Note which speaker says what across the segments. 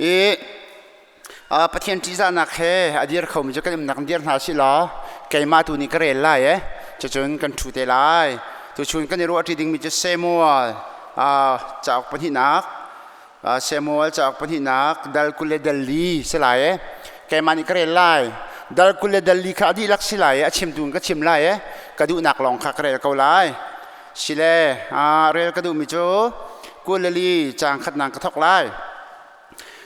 Speaker 1: I Pathian ṭihzahnak he a dir khomi cu kan umnak in dir hna sih law keimah tu nih ka rel lai e. Cucun kan ṭhu te lai. Tuchun kan i ruahṭi dingmi cu Samuel cauk pahnihnak, Samuel cauk pahnihnak dal 20 le dal 4 si lai e. Keimah nih ka rel lai. Dal 20 le dal 4 kha a dihlak si lai e. A chimtu in ka chim lai e. Ka duhnak lawng kha ka rel ko lai. Sile rel ka duhmi cu 24 caang khatnak ka thawk lai.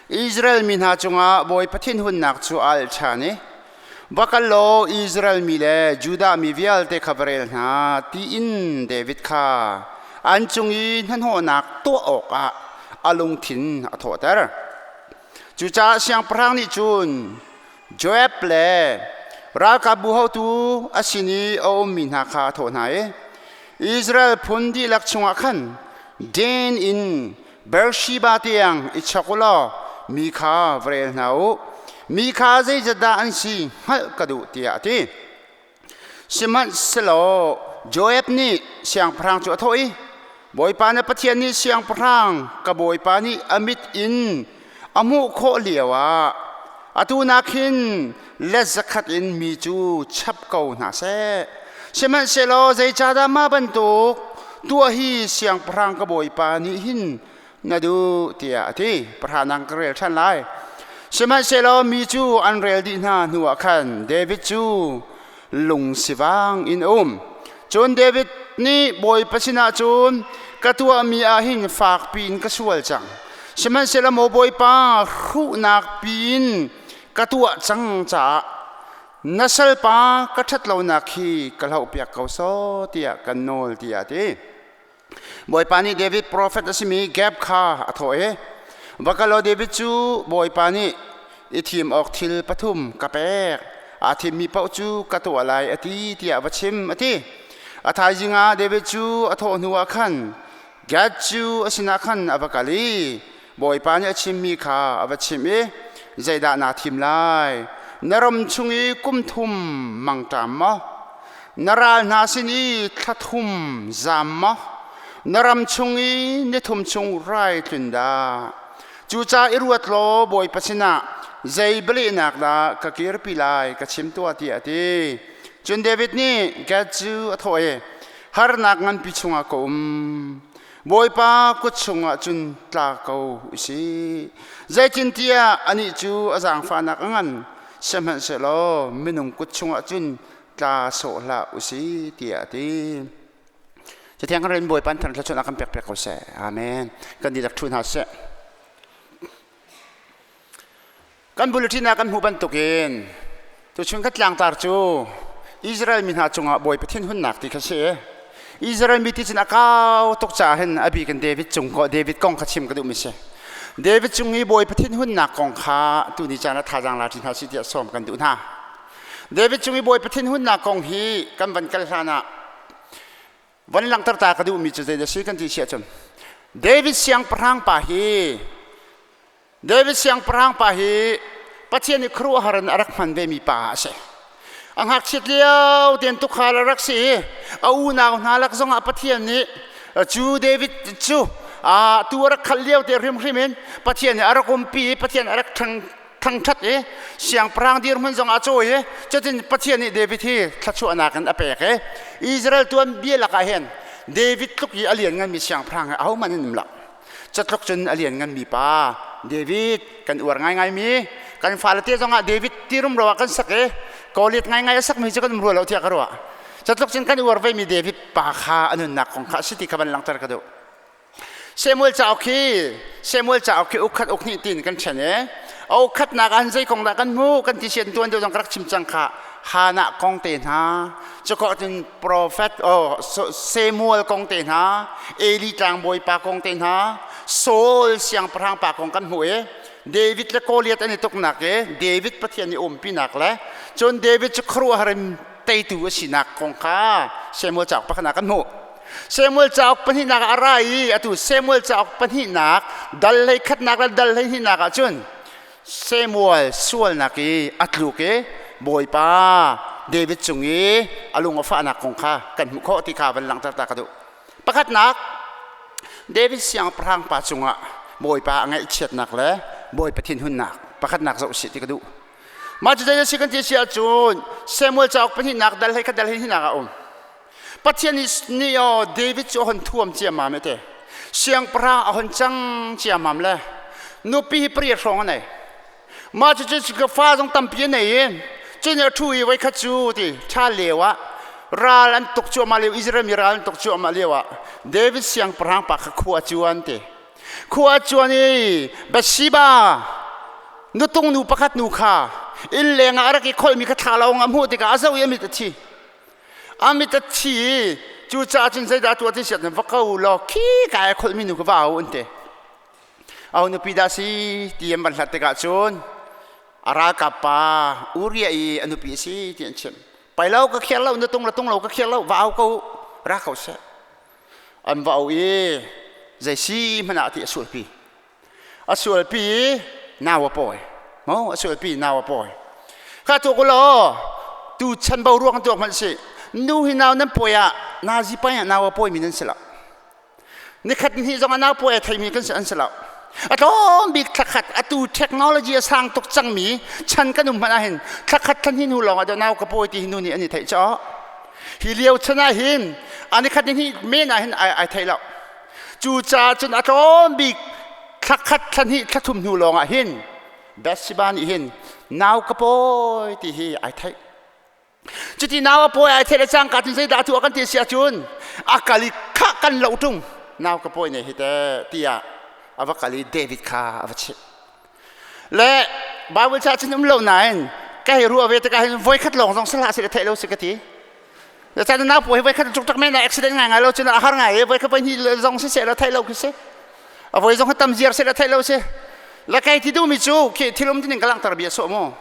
Speaker 1: Israel mi hna cungah Bawipa thinhunnak cu a alh ṭhan i va kal law Israel mi le Judah mi vialte kha va rel hna tiin David kha an cung i hnahnawhnak tuah awkah a lungthin a thawhter. Cucaah siangpahrang nih cun Joab le ralkapbu haotu a sin i a ummi hna kha a thawh hna i Israel phun dihlak chungah khan Dan in Beersheba tiang i chok u law mi kha va rel hna u. Mi kha zeizat dah an si hngalh ka duh tiah a ti. Sihmanhsehlaw Joab nih siangpahrang cu a thawh i, Bawipa na Pathian nih siangpahrang ka bawipa nih a mit in a hmuh khawh lioah atu nak hin let zakhat in mi cu chap ko hna seh. Sihmanhsehlaw zeicahdah mah bantuk tuah hi siangpahrang ka bawipa nih hin na duh tiah a ti. Pahranak ka rel ṭhan lai. Sihmanhsehlaw mi cu an rel dih hna hnuah khan David cu lung sivang in a um. Cun David nih Bawipa sinah cun, Ka tuahmi ah hin fakpi in ka sual cang. Sihmanhsehlaw maw Bawipa, hruhnak piin ka tuah cang caah na salpa ka ṭhat lonak hi ka hlohpiak ko sawh tiah kan nawl tiah a ti. Bawipa nih David profet a simi Gab kha a thawh i, Va kal law David cu Bawipa nih i thim awk thil pathum ka pek. Aa thimmi paoh cu ka tuah lai a ti tiah va chim a ti. A thaizing ah David cu a thawh hnuah khan Gad cu a sinah khan a va kal i Bawipa nih a chimmi kha a va chimh i zeidah naa thim lai? Na ram chung i kum thum mangṭam maw? Na ral hna sin i thla thum zaam maw? Na ram chung i ni thum chung rai tlun dah? Cucaah i ruat law Bawipa sinah zei bialehnak dah ka kirpi lai ka chim tuah tiah a ti. Cun David nih Gad cu a thawh i, Harnak nganpi chungah ka um. Bawipa kut chungah cun tla ko u sih. Zeitintiah anih cu a zaangfahnak a ngan, sihmanhsehlaw minung kut chungah cun tla sawh hlah u sih, tiah a ti. Cathiang kan rel Bawipa an thang thluachuahnak kan pek piak ko seh. Amen. Kan dihlak ṭhu hna seh. Kan bulletin ah kan hmuh bantukin tuchun kan tlangtar cu Israel mi hna cungah Bawipa thinhunnak ti kha si. Israel mi ti cun a kau tuk caah hin a bik in David cung ko David kong kha chim ka duhmi si. David cung i Bawipa thinhunnak kong kha tuni caan ah thazaang la ṭi hna sih tiah sawm kan duh hna. David cung i Bawipa thinhunnak kong hi kan van kal hlan ah van langhter ta ka duhmi cu zei dah si kan ti si ahcun David siangpahrang pa hi David siangpahrang pa hi Pathian nih khuaruahhar in a rak hman vemi pa a si. A ngakchiat lio tein tukhal a rak si i a unau hna lak zongah Pathian nih cu David cu tu a rak khalh lio te hrimhrim in Pathian nih a rak umpi i Pathian a rak thangṭhat i siangpahrang dirhmun zong a cawi i cutin Pathian nih David hi thluachuahnak in a pek i Israel tuanbia lakah hin David tluk i a liannganmi siangpahrang hi ahohmanh an um lo. Catluk cun a liannganmi pa David kan uar ngaingaimi kan fale te zongah David ti rumro ah kan sak i Goliath ngaingai a sakmi cu kan um rua lo tiah ka ruah. Catluk cun kan uar vemi David pa kha a nunnak kong kha a si ti kha van langhter ka duh. Samuel cauk hi Samuel cauk hi ukkhat ukhnih tiin kan ṭhen i a ukkhatnak ah zei kong dah kan hmuh kan ti sian tuan deuh zong ka rak chim cang kha Hannah kong te hna cukawh cun prophet oh Samuel kong te hna Eli tlangbawi pa kong te hna Saul siangpahrang pa kong kan hmuh i David le Goliath an i tuknak i David Pathian i umpinak le cun David cu khuaruahhar in teitu a sinak kong kha Samuel cauk pakhat ah kan hmuh. Samuel cauk pahnihnak ah a ra i atu Samuel cauk pahnihnak dal hlei khatnak le dal hlei hnihnak ah cun Samuel sualnak i a tluk i Bawipa David cung i a lung a fahnak kong kha kan hmuh khawh ti kha van langhter ta ka duh. Pakhatnak, David siangpahrang pa cungah Bawipa a ngaihchiatnak le Bawipa thinhunnak pakhatnak zoh sih ti ka duh. Mah cu zei si kan ti si ahcun Samuel cauk pahnihnak dal hei khat dal hei hinak a um. Pathian nih aw David cu a hon thuam ciammam te. Siangpahrang a hon cang ciammam le nupi hi pariat hrawng a nei. Mah cu cu fa zong tampi a nei i cun a ṭhu i voikhat cu ti ṭha lio ah ral an tuk cuahmah lio Israel mi ral an tuk cuahmah lio ah David siangpahrang pa kha khua cuan ti. Khua cuan i Bathsheba nutung nu pakhat nu kha inn leng ah a rak i kholhmi kha thla lawng a hmuh tikah a zoh i a mit a thi. A mit a thi i cucaah cun zeidah tuah ti siat va ko law khi ka ai kholhmi nu kha va au an ti. Aho nupi dah si ti an van hlat tikah cun a ralkap pa Uriah i a nupi a si ti an chimh. Pai lo ka khiar lo na tung la tung lo ka khiar lo va au ko ra ko seh. An va au i zei si hmanh ah ti a sualpi. A sualpi i nau a pawi. Mo a sualpi nau a pawi. Kha tu ko law tu chan bo ruang tuak hmanh si. Nu hi nau nan pawi ah nazi pai ah nau a pawi mi nan si lo. Nikhat ni zong ah nau pawi a theimi kan si an si lo. A tlawm bik thlakhat atu technology a sang tuk cangmi chan kan um hmanh ah hin thlakhat thlan hi nu lawng ah nau ka pawi ti hi nu nih an i theih caw. Hi lio chan ah hin ani khat ni men ah hin ai thei lo. Cucaah cun a tlawm bik thlakhat thlan hi thlathum hnu lawng ah hin Bathsheba nih hin nau ka pawi ti hi ai theih. Cuti nau a pawi ai theih le cangka cun zeidah tuah kan ti si ahcun a kal i khah kan lo ṭung nau ka pawi ne hi te tiah a va kal i David kha a va chimh. Le Bible ca cun um lo nain ka hei ruah ve tikah hin voikhat lawng zong salah si le theih lo si ka ti. Caan nau pawi voikhat tuk tak men accident ngai ngai lo cun a har ngai i voikhat voi hnih zong si seh la theih lo khi si. A voi zong tam ziar seh la theih lo si. La kai ti duhmi cu khi thil um tining ka langhter bia sawh mu.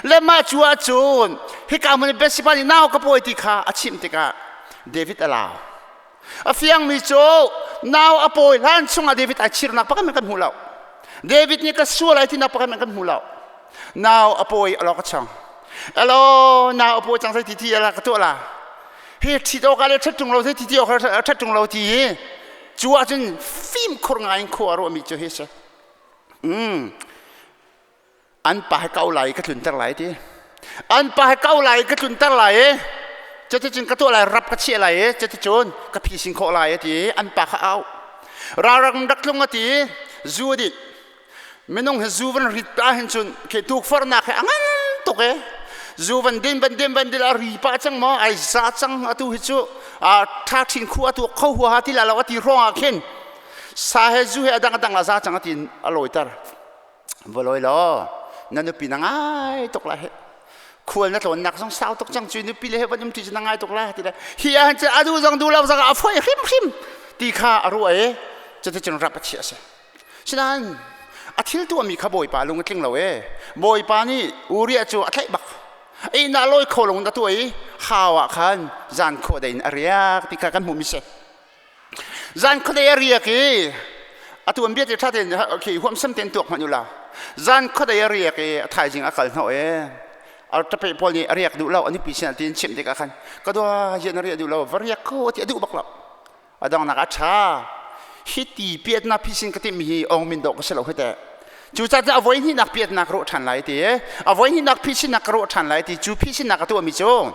Speaker 1: Le mah cu ahcun hika hmun i Bathsheba nih nau ka pawi ti kha a chimh tikah David a lau. A fiangmi cu nau a pawi hlan chungah David ai chirnak pakhat kan hmu lo. David nih ka sual ai tinak pakhat kan hmu lo. Nau a pawi a lok a chang. Alo nau a pawi cang sai ti ti ala ka tuah la. Hi ṭhit awk ah le ṭhat ṭung lo sai ti ti awk ah ṭhat ṭung lo ti hi cu ahcun fimkhur ngai in khua a ruahmi cu hi si. An pa he kau lai ka tlunter lai ti. An pa he kau lai ka tlunter lai i cuticun ka tuah lai rap ka chiah lai i cuticun ka phisin khawh lai ti an pa kha au. Ralrang rak tlung a ti zu a dinh. Minung hi zu van rit ah hin cun khi tukforhnak he a ngan tuk e. Zu van din van din van din a ri pah cang maw ai za cang atu hi cu a tha thin khu atu kho huaha ti la lo a ti hrawng ah khin sa he zu he a dang a dang la za cang a tin a lawiter. Va lawi law na nupi na ngai tuk lai he khual na tlawnnak zong sau tuk cang cu nupi le he van um ti cu na ngai tuk lai ti le hi ah hin a duh zong duh lo zong a foi hrimhrim ti kha a ruah i cuticun rap a chiah a si. Sinain a thil tuahmi kha Bawipa lung a tling lo e. Bawipa nih Uriah cu a tlaih bak. Inn ah lawi kho lung a tuah i hau ah khan zan khuadei in a riak ti kha kan hmuhmi si. Zan khuadei a riak i a tuan bia te ṭha tein khi huamsam tein tuak hmanh u la. Zan khuadei a riak i a thaizing a kal hnawh i a ṭape pawl nih a riak duh lo a nupi sinah tiin chimh tikah khan ka dua hian a riak duh lo va riak ko ti a duh bak lo. A donghnak a ṭha. Hi ti piatnak phisin ka timmi hi ong min dawh ka si lo hi teh. Cucaah a voi hnihnak piatnak ka ruah ṭhan lai ti. A voi hnihnak phisinnak ka ruah ṭhan lai ti. Cu phisinnak ka tuahmi cu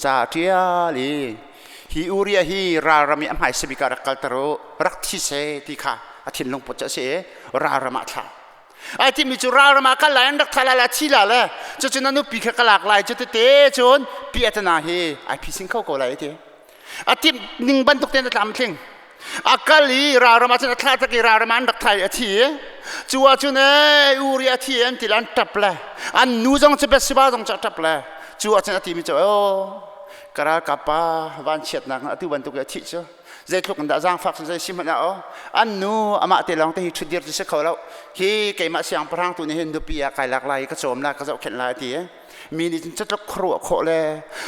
Speaker 1: ca a ṭial i hi Uriah hi ralram i a hmaisa bik ah rak kalter u, rak thi seh ti kha a thinlung put cu a si i ralram ah a thlah. Ai timi cu ralram ah kal lai an rak thah lai la thi la le cucu na nupi kha ka lak lai cu tete cun piatana hi ai phisin kho ko lai ti. A timh ning bantuk tein a tlam tling. A kal i ralram ah cun a thlah tak i ralram ah an rak thai a thi. Cu ah cun ee Uriah a thi an ti le an ṭap le an nu zong cu Bathsheba zong cu a ṭap le cu ah cun a timi cu oh ka ralkap pa vanchiatnak atu bantuk i a thih cu zeitluk in dah zaangfak cu zei si hmanh ah aw an nu amah te lawng te hi ṭhutdir cu si kho lo hi keimah siangpahrang tu nih hin nupi ah kai lak lai i ka cawm lai ka zohkhenh lai a ti mi nih cun cutluk khuaruah khawh le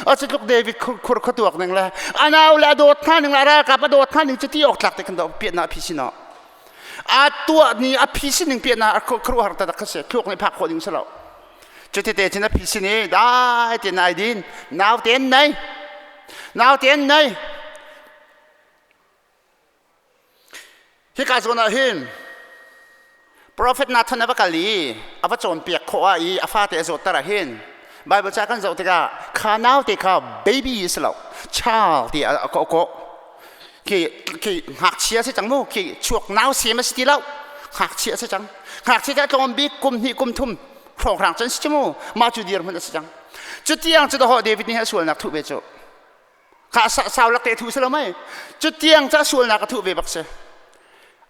Speaker 1: a cutluk David khur khua tuak ning le a nau le a dawt hna ning le a ralkap a dawt hna ning cu ti awk tlak te khan do piahna a phi sin a tuah ni a phi sin ning piahna a khuaruahhar taktak kha si thluak nih phak khawh ding si lo cuti te cun a phi sin i dai te nai din nau ten nei nau ten nei Hika zawn ah hin Prophet Nathan a va kal i a va cawnpiak khawh ah i a fate a zawtter ah hin Bible ca kan zoh tikah kha naute kha baby si lo, child ti a kawh. Khi khi ngakchia si cang mu, khi chuak nau sem a si ti lo, ngakchia si cang. Ngakchia ca tlawm bik kum hnih kum thum hrawnghrang cun si mu, mah cu dir hmun a si cang. Cu tiang cu dawh David nih a sualnak thuh ve cu. Kha sau lak te thu si lo mei. Cu tiang ca sualnak a thuh ve bak si.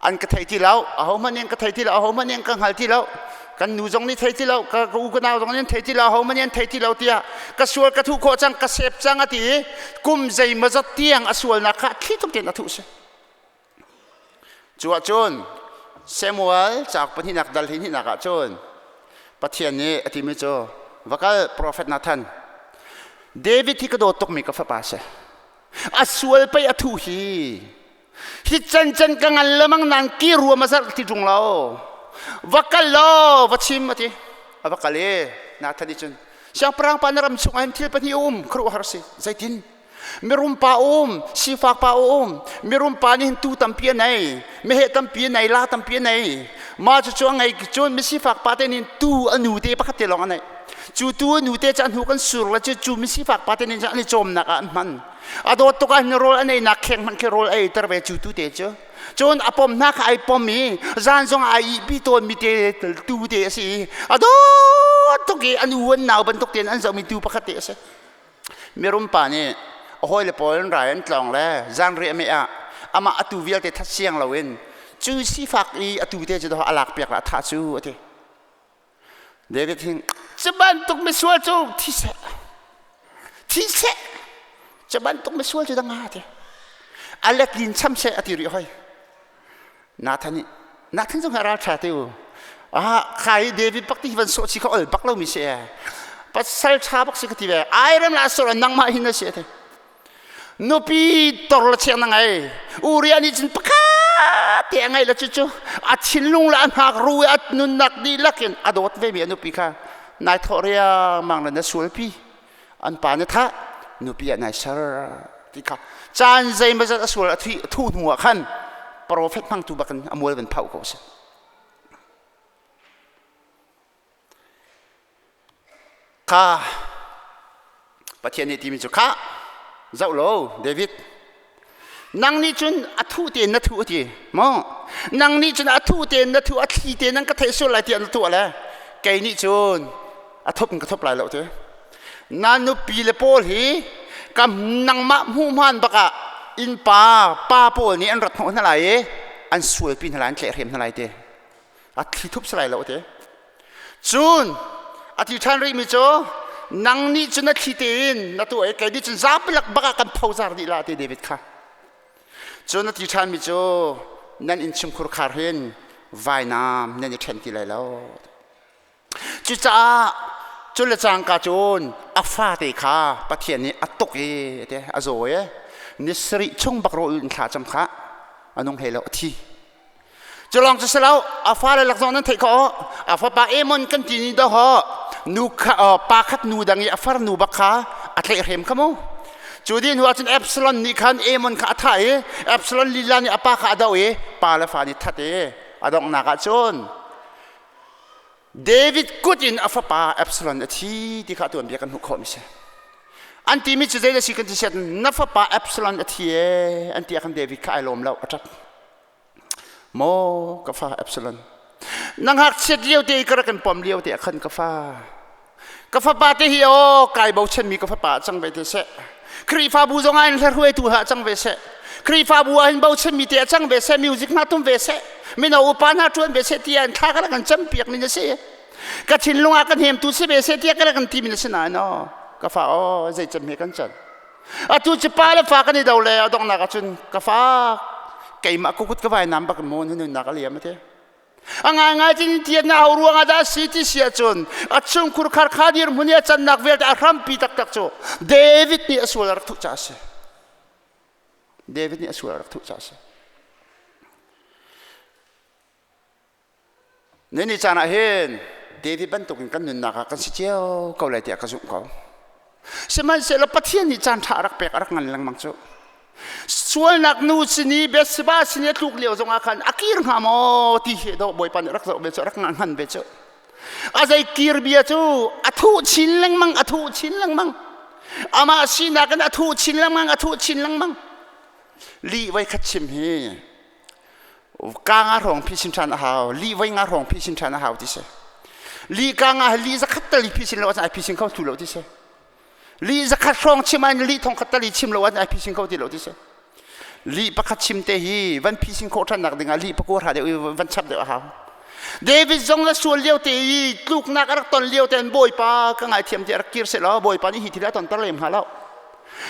Speaker 1: An ka thei ti lo, ahohmanh nih an ka thei ti lo, ahohmanh nih an ka hngal ti lo, kan nu zong nih thei ti lo, ka u ka nau zong nih an thei ti lo, ahohmanh nih an thei ti lo tiah ka sual ka thuh khawh cang, ka sep cang a ti i kum zeimawzat tiang a sualnak kha thli tuk tein a thuh si. Cu ahcun Samuel cauk pahnihnak dal hi hnihnak ah cun Pathian nih a timi cu va kal profet Nathan, David hi ka dawt tukmi ka fapa si, a sual pei a thuh hi. Hi cancan ka ngan lemang nan ki ruam a zarh ti ṭung lo. Va kal law va chim a ti. A va kal i Nathan nih cun siangpahrang pa na ram chungah hin thil pahnih a um, khuaruahhar si. Zeitin? Mirum pa um, sifak pa um. Mirum pa nih hin tuu tampi a nei, meheh tampi a nei, la tampi a nei. Mah cucu a ngei cun misifak pa te nih tuu a nu te pakhat te lawng a neih. Cu tuu a nu te cu a hnu kan sur le cu cu misifak pa te nih cun an i cawmnak ah an hman. A dawt tuk ah hin rawl an einak kheng hmanh khi rawl a eiter ve cu tu te cu. Cun a pom hna kha ai pom i zan zong ai ihpi tawnmi te tu te a si i a dawt tuk i an u an nau bantuk tein an zohmi tu pakhat te a si. Mirum pa nih a hawile pawl an rai an tlawng le zanriah meh ah amah a tu vialte that siang loin cu sifak i a tu te cu a lak piak la a thah cu a ti. David hin cu bantuk misual cu thi seh, thi seh, cu bantuk misual cu da nga ti a let lin cham seh a ti rih hoi. Nathan nih Nathan zong ral ṭha te u, ah khai David bak ti van sawh chi kha ol bak lo mi si e, pasal ṭha bak si ka ti ve, ai rem la sor nangmah hin na si te. Nupi tor la chiang na ngei, Uriah nih cun pakhat te a ngei la, cucu a thinlung le a hnak ru i a nunnak dihlak in a dawt ve mi a nupi kha nai thawh riangmang le na sualpi an pa na thah, nupi ah nai ser ti kha caan zeimawzat a sual a thuh hnu ah khan profet hmangtu bakin a mual van phauh ko si. Kha Pathian nih timi cu kha zoh law David, nang nih cun a thuh tein na thuh a ti maw, nang nih cun a thuh tein na thuh, a thli tein nan ka theih sual lai tiah na tuah le kei nih cun a thup in ka thup lai lo ti. Na nupi le pawl hi ka nangmah hmuh hmaan bak ah innpa pa pawl nih an rat hnawh hna lai i an sualpi hna lai, an tlaihhrem hna lai ti, a thli thup si lai lo ti. Cun a ti ṭhan rihmi cu nang nih cun a thli tein na tuah i kei nih cun zapi lak bak ah kan phozar dih la ti David kha. Cun a ti ṭhanmi cu nan innchungkhur khar hin vainam nan i ṭhen ti lai lo. Cucaah cun le cangka cun a fate kha Pathian nih a tuk i a zaw i ni sarih chung bak rawl in thla cam kha a nung hlei lo, a thi. Cu lawng cu si lo, a fale lak zong nan theih khawh. A fapa Amon kan ti ni dawh nu kha pa khat nu dang i a far nu bak kha a tlaihhrem kha mu. Cu dih hnu ahcun Absalom nih khan Amon kha a thah i Absalom lila nih a pa kha a doh i pa le fa nih that i a donghnak ahcun David kut in a fapa Absalom a thi ti kha tuanbia kan hmuh khawh mi si. An timi cu zei si kan ti siat na fapa Absalom a thi e an ti ah khan David kha ai lawm lo, a ṭap. Maw ka fa Absalom, na ngakchiat lio te i ka rak in pom lio te ah khan ka fa, ka fapa te hi aw kai bochanmi ka fapa ah cang ve te seh, Khrihfabu zong ah in hla hruaitu ha cang ve seh, Khrihfabu ah hin bochanmi te ah cang ve seh, music hna tum ve seh, mino upa hna ṭuan ve seh tiah thla ka rak kan campiak mi na si, ka thinlung ah ka hnemtu si ve seh tiah ka rak kan ti mi na si nain aw ka fa aw zei cem he kan can. Atu cu pa le fa kan i do le a donghnak ahcun ka fa keimah kukut ka vai nam bak maw na nunnak a liam a ti. A ngaingai tin tian na ho ruang ah dah si ti si ahcun a chungkhur khar kha dir hmun i a cannak vialte a hrampi taktak cu David nih a sual a rak thuh caah a si. David nih a sual a rak thuh caah a si. Nini caan ah hin David bantukin kan nunnak ah kan si cio ko lai tiah ka zumh ko. Sihmanhsehlaw Pathian nih caan ṭha a rak pek a rak ngan lengmang cu. Sualnak nu sin i Bathsheba sin i a tluk lio zongah khan a kir hnga maw ti hi dawh Bawipa nih rak zoh ve cu, rak ngan ve cu. A zei kir bia cu a thuh chin lengmang, a thuh chin lengmang. Amah sinak in a thuh chin lengmang, a thuh chin lengmang. Lih voi khat chim hi ka nga hrawng phi sin ṭhan a hau, lih voi nga hrawng phi sin ṭhan a hau ti si. Lih ka nga lih zakhat tal phi sin lo ahcun ai phi sin kho tu lo ti si. Lih zakhat hrawng chim ah lih thong khat tal i chim lo ahcun ai phi sin kho ti lo ti si. Lih pakhat chim te hi van phi sin khawh ṭhan nak ding ah lih pakua hra deuh i van chap deuh a hau. David zong a sual lio te i tluknak a rak ton lio te in Bawipa ka ngaithiam ti a rak kir seh law Bawipa nih hi thil a tonter lem hnga lo.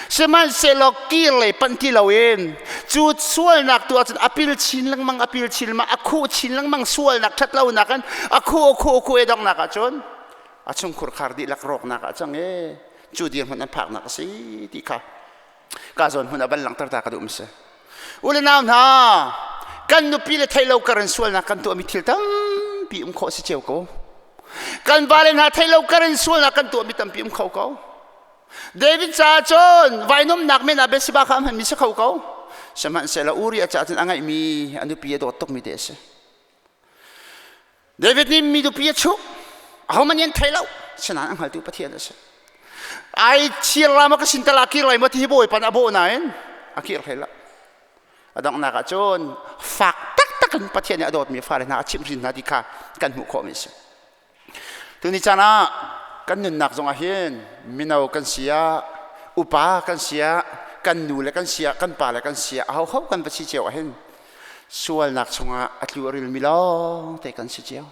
Speaker 1: Sihmanhsehlaw kir lei panh ti loin cu sualnak tu ahcun a pil chin lengmang, a pil chin lengmang, a khuh chin lengmang, sualnak ṭhat lonak in a khuh, a khuh, a khuh i donghnak ahcun a chungkhur khar dihlak rawknak ah cang i cu dirhmun an phaknak a si ti kha ka zawn hmun a van langhter ta ka duh mi si. U le nau hna, kan nupi le theih lo kar in sualnak kan tuahmi thil tampi um khawh si cio ko. Kan vale hna theih lo kar in sualnak kan tuahmi tampi um kho ko. David caah cun vainomnak men ah Bathsheba kha a hmanmi si kho ko. Sihmanhsehlaw Uriah caah cun a ngeihmi a nupi a dawt tukmi te a si. David nih mi nupi a chuh. Ahohmanh nih an thei lo. Sinain a hngaltu Pathian a si. Ai chir la maw ka sin tal ah kir lai maw ti hi Bawipa nih a bawh nain a kir hlei lo. A donghnak ah cun fak taktak in Pathian nih a dawtmi fale hna a chimhhrin hna ti kha kan hmuh khawhmi a si. Tuni caan ah kan nunnak zongah hin mino kan si ah, upa kan si ah, kan nu le kan si ah, kan pa le kan si ah, ahoho kan va si cio ah hin sualnak chungah a tlu a rilmi lawng te kan si cio.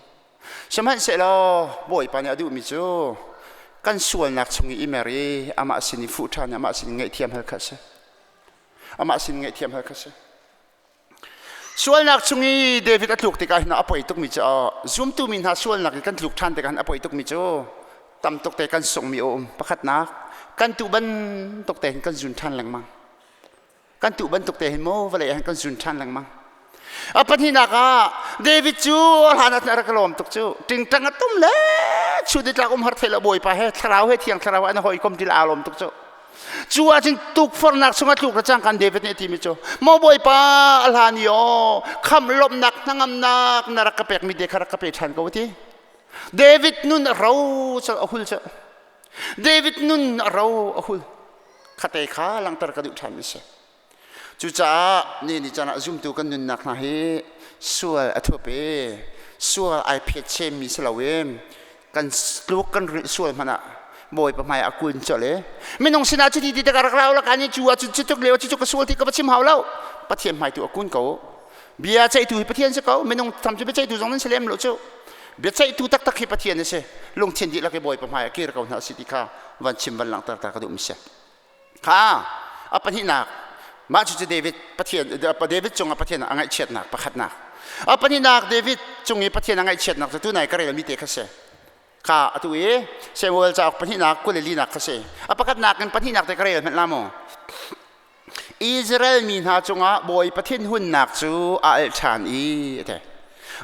Speaker 1: Sihmanhsehlaw Bawipa nih a duhmi cu kan sualnak chung i i mer i amah sin i fuh ṭhan i amah sin i ngaihthiam hal kha a si. Amah sin ngaihthiam hal kha a si. Sualnak chung i David a tluk tikah hin a poi tukmi cu zumtu mi hna sualnak i kan tluk ṭhan tikah hin a poi tukmi cu tam tuk te kan sunghmi a um. Pakhatnak, kan tuh bantuk te hin kan zun ṭhan lengmang. Kan tuh bantuk te hin maw vawlei ah hin kan zun ṭhan lengmang. A pahnihnak ah David cu a hlan ah a rak lawm tuk cu. Ṭingṭang a tum le chuditlak um har thei lo Bawipa he thlarau he thiang thlarau an hawikom ti aa lawm tuk cu. Cu ahcun tukforhnak chungah tluk le cangkan David nih a timi cu, Maw Bawipa, a hlan i aw, khamh lawmhnak hnangamnak na rak ka pekmi te kha rak ka pe ṭhan ko a ti. David nun a ro cu a hul cu. David nun a ro a hul. Khate kha langhter ka duh ṭhan mi si. Cucaah ni ni caan ah zumtu kan nunnak hna hi sual a thup i sual ai phet chemmi si loin kan tluk kan rilh sual hmanh ah Bawipa hmai ah kun colh i minung sinah cuti ti ka rak rau la kan i cu ah cun cu tuk lio cu ka sual ti ka va chim hau lo. Pathian hmai tu a kun ko. Bia ceihtu hi Pathian si ko. Minung tham cu biaceihtu zong nan si lem lo cu. Biaceihtu taktak hi Pathian a si. Lungthin dihlak i Bawipa hmai ah kir ko hna si ti kha van chim van langhter ta ka duh mi si. Kha a pahnihnak, mah cucu David Pathian, David cungah Pathian a ngaihchiatnak pakhatnak. A pahnihnak, David cung i Pathian a ngaihchiatnak cu tunai ka relmi te kha si. Kha atu i Samuel cauk pahnihnak 22nak kha si. A pakhatnak in pahnihnak te ka rel hmanh la mu. Israel mi hna cungah Bawi Pathian hunnak cu a alh ṭhan i a ti.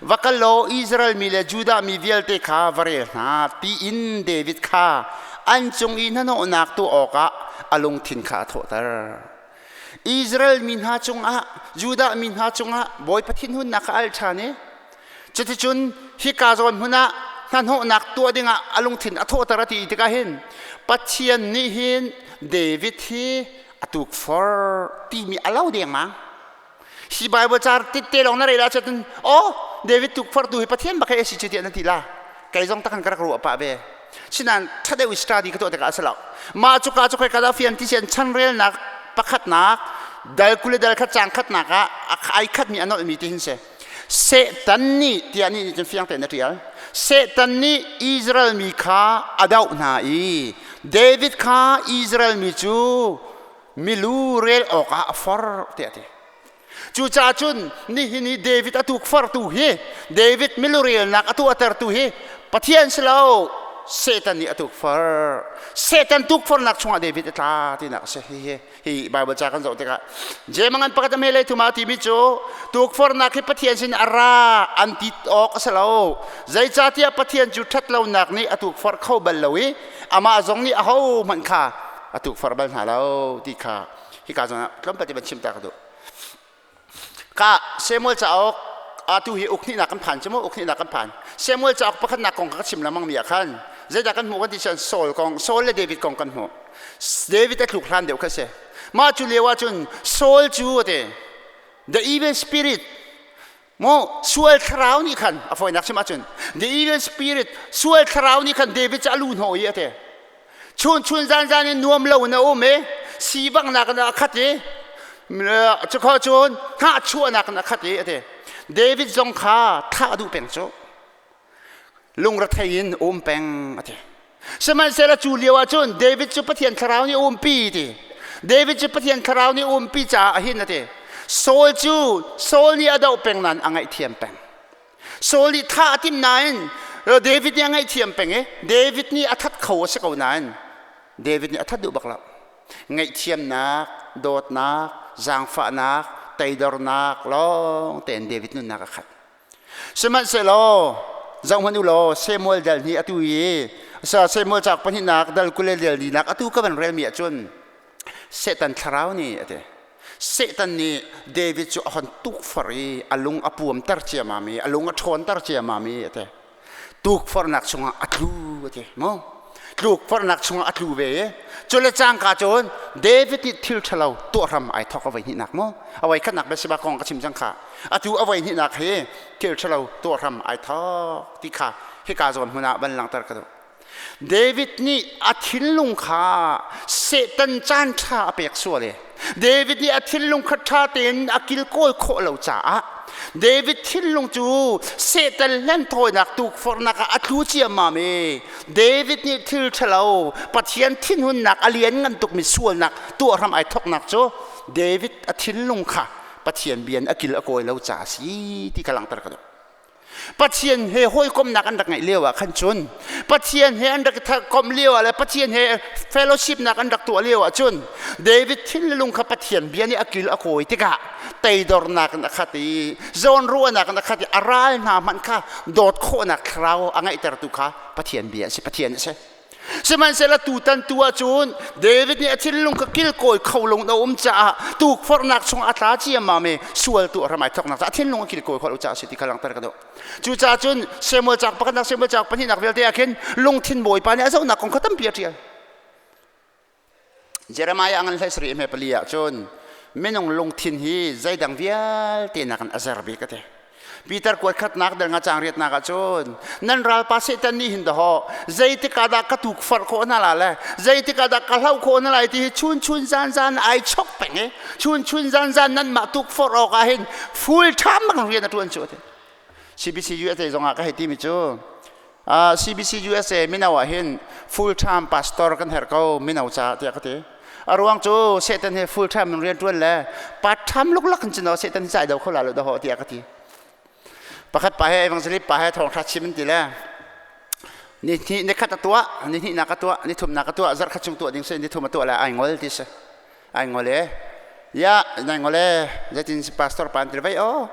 Speaker 1: Va kal law Israel mi le Judah mi vialte kha va rel hna tiin David kha an cung i hnahnawhnak tuah awkah a lungthin kha a thawhter. Israel mi hna cungah, Judah mi hna cungah Bawipa thinhunnak kha a al ṭhan i cuticun hika zawn hmun ah hnahnawhnak tuah dingah a lungthin a thawhter a ti tikah hin Pathian nih hin David hi a tukforh timi a lo dengmang. Hi Bible car tette lawng na rel ahcun, oh, David tukforhtu hi Pathian bak hi a si cu tiah na ti la. Kei zong takhan ka rak ruah pah ve. Sinain ṭha deuh i study ka tuah tikah a si lo. Mah cu ka cu khoi ka dah fian ti sian chanrelnak pakhatnak dal 20 le dal khat cang khatnak ah ai khatmi a nolhmi ti hin si. Satan nih tiah nih cun fiang tein a ṭial. Satan nih Israel mi kha a doh hna i David kha Israel mi cu milu rel awkah a forh tiah a ti. Cucaah cun nihin i David a tukforhtu hi, David milu relnak a tuahtertu hi Pathian si lo, Satan nih a tukforh. Satan tukforhnak chungah David a tla tinak a si. Hi hi Bible ca kan zoh tikah Jemangan pakhat a hme thum ah timi cu tukforhnak hi Pathian sin a ra an ti awk a si lo. Zeicahtiah Pathian cu ṭhatlonak nih a tukforh kho bal lo i amah zong nih ahohmanh kha a tukforh bal hna lo ti kha. Hika zawn ah tlawmpal te van chim ta ka duh. Ka Samuel cauk atu hi ukhnihnak kan phan cu mu, ukhnihnak kan phan. Samuel cauk pakhatnak kong ka chim lengmang mi ah khan zeidah kan hmuh kan ti cun Saul kong, Saul le David kong kan hmuh. David a tluk hlan deuh kha si. Mah cu lio ah cun Saul cu ate the evil spirit mu sual thlarau nih khan a fawinak chim ahcun the evil spirit sual thlarau nih khan David cu a lu hnawh i ate chun chun zan zan in nuam lo in a um i sivaknak in a khat i cukho cun hnahchuahnak in a khat i ati. David zong kha thah duh peng cu lungrethei in um peng ati. Sihmanhsehlaw cu lio ah cun David cu Pathian thlarau nih umpi ti. David cu Pathian thlarau nih umpi caah a hin ati. Saul cu Saul nih a doh peng nain a ngaihthiam peng. Saul nih thah a timh nain David nih a ngaihthiam peng i David nih a that kho a si ko nain David nih a that duh bak lo. Ngaihthiamnak, dawtnak, zaangfahnak, teidornak lawng tein David nunnak a khat. Sihmanhsehlaw zohhmanh u law Samuel dal hnih atu i Samuel cauk pahnihnak dal 20 le dal linak atu ka van relmi ahcun Satan thlarau nih a ti. Satan nih David cu a hon tukforh i a lung a puamter ciammam i a lung a ṭhawnter ciammam i a ti. Tukforhnak chungah a tlu a ti mu. Tlukforhnak chungah a tlu ve i cu le cangka cun David nih thil ṭhalo tuah hram ai thawk a voi hnihnak mu. A voi khatnak Bathsheba kong ka chim cang kha. Atu a voi hnihnak hi thil ṭhalo tuah hram ai thawk ti kha hika zawn hmun ah van langhter ka duh. David nih a thinlung kha Satan caan ṭha a pek sual i David nih a thinlung kha ṭha tein a kilkawi khawh lo caah David thinlung cu Satan hlenthawinak tukforhnak ah a tlu ciammam i David nih thil ṭhalo Pathian thinhunnak a lianngan tukmi sualnak tuah hram ai thawknak cu David a thinlung kha Pathian bia in a kil a kawi lo caah a si ti kha langhter ka duh. Pathian he hawikomhnak an rak ngeih lio ah khan cun Pathian he an rak komh lio ah le Pathian he fellowship nak an rak tuah lio ah cun David thinlung kha Pathian bia nih a kil a kawi tikah teidornak in a khat i zawnruahnak in a khat i a ral hna hmanh kha dawt khawhnak thlarau a ngeihtertu kha Pathian bia a si, Pathian a si. Sihmanhsehlaw tutan tu ahcun David nih a thinlung kha kilkawi kho lo in a um caah tukforhnak chung a tla ciammam i sual tu a ram ai thawknak caah a thinlung a kilkawi khawh lo caah a si ti kha langhter ka duh. Cucaah cun Samuel cauk pakhatnak Samuel cauk pahnihnak vialte ah khin lungthin Bawipa nih a zohnak kong kha tampi a ṭial. Jeremiah ngan hlei sarih hme pali ah cun minung lungthin hi zeidang vialte nakin a zer bik a ti. Peter kuat khatnak dal nga cang riatnak ah cun nan ralpa Satan nih hin dahaw zeitik ah dah ka tukforh khawh hna la le zeitik ah dah ka hloh khawh hna lai ti hi chun chun zan zan ai chok peng i chun chun zan zan nan mah tukforh awk ah hin full time bang rian a tuan cu a ti. CBC USA zong ah ka hei ti mi cu CBC USA mino ah hin full time pastor kan herh ko mino ca tiah ka ti. A ruang cu Satan he full time in rian tuan le part time luklak in cun Satan hi cai do kho la lo daho tiah ka ti. Pakhat pa he evangelist pa he thawngtha chim an ti le ni hnih ni khat a tuah ni hnih nak a tuah ni thum nak a tuah zarh khat chung tuah ding si ni thum a tuah le ai ngol ti si ai ngol e ya nai ngol e zeitin pastor pa an ti vai o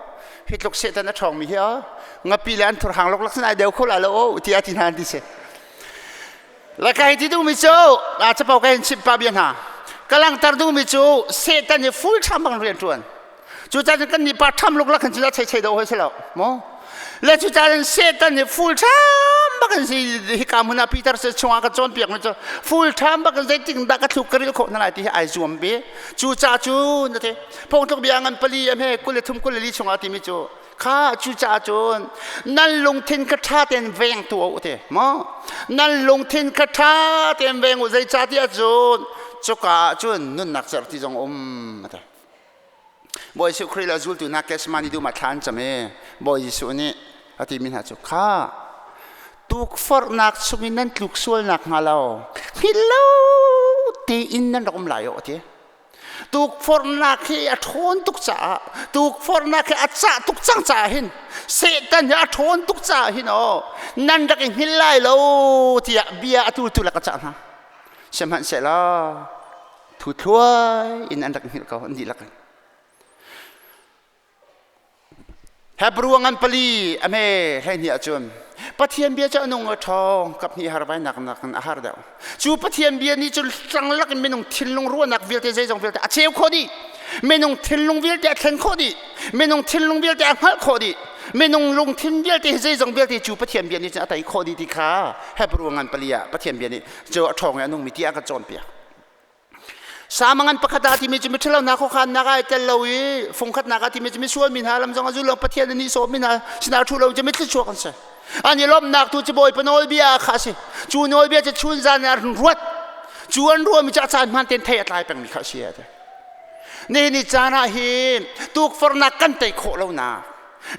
Speaker 1: hi tluk Satan a ṭhawng mi hi o ngapi le an thur hang luklak sin ai deu kho la lo o ti a ti hna an ti si. La kai ti duhmi cu a capo ka hin chimh pa bia hna ka langhter duhmi cu Satan hi full time bang rian ṭuan. Cucaah kan nih pa ṭham luklak hin cu chei chei do hoi si lo mu. Le cucaah Satan hi full time bak in si hika hmun ah Peter se chungah ka cawnpiak mi cu full time bak in zeitin dah ka thluk ka ril khawh hna lai ti hi ai zuam bi. Cucaah cu na ti phungtluk bia ngan pali a hme 23 24 chungah timi cu Kha cucaah cun nan lungthin kha ṭha tein veng tuah u ti maw? Nan lungthin kha ṭha tein veng u, zeicahtiah cun cuka ah cun nunnak cerhti zong a um a ti. Bawi Jesuh Khrih le zultu hna Gethsemane dum ah thla an cam i Bawi Jesuh nih a timi hna cu kha tukforhnak chungin nan tluk sual nakhnga lo hngilh lo tein nan rak um lai u a ti. Tukforhnak hi a ṭhawn tuk caah, tukforhnak hi a cah tuk cang caah hin Satan hi a ṭhawn tuk caah hin aw nan rak i hngilh lai lo tiah bia atu tu le ka cah hna. Sihmanhsehlaw thu thluai in an rak hngilh ko an dihlak in. Hebrew ngan pali a hme 12 ahcun. Pathian bia cu a nung a ṭhawng kap hnih har vai nak nakin a har deuh. Cu Pathian bia nih cun hrang in minung thinlung ruahnak vialte zeizong vialte a cheu khawh dih. Minung thinlung vialte a thlen khawh dih. Minung thinlung vialte a hngalh khawh dih. Minung lungthin vialte hi zeizong vialte cu Pathian bia nih cun a tei khawh dih ti kha Hebrew ngan pali ah Pathian bia nih cu a ṭhawng i a nungmi ti a kan cawnpiak. Samangan pakhat ah timi cu miṭhalo hna khuakhannak ah ai tel lo i fungkhatnak ah timi cu misual mi hna lam zong a zul lo Pathian nih sawm mi hna sinah ṭhu lo cu mithluachuak an si. An i lawmhnak tu cu Bawipa nawlbia kha a si. Cu nawlbia cu chun zan in an ruat. Cu an ruahmi cu a caan hmaan tein thei a tlai pengmi kha a si a ti. Nihin ni caan ah hin tukforhnak kan tei khawh lonak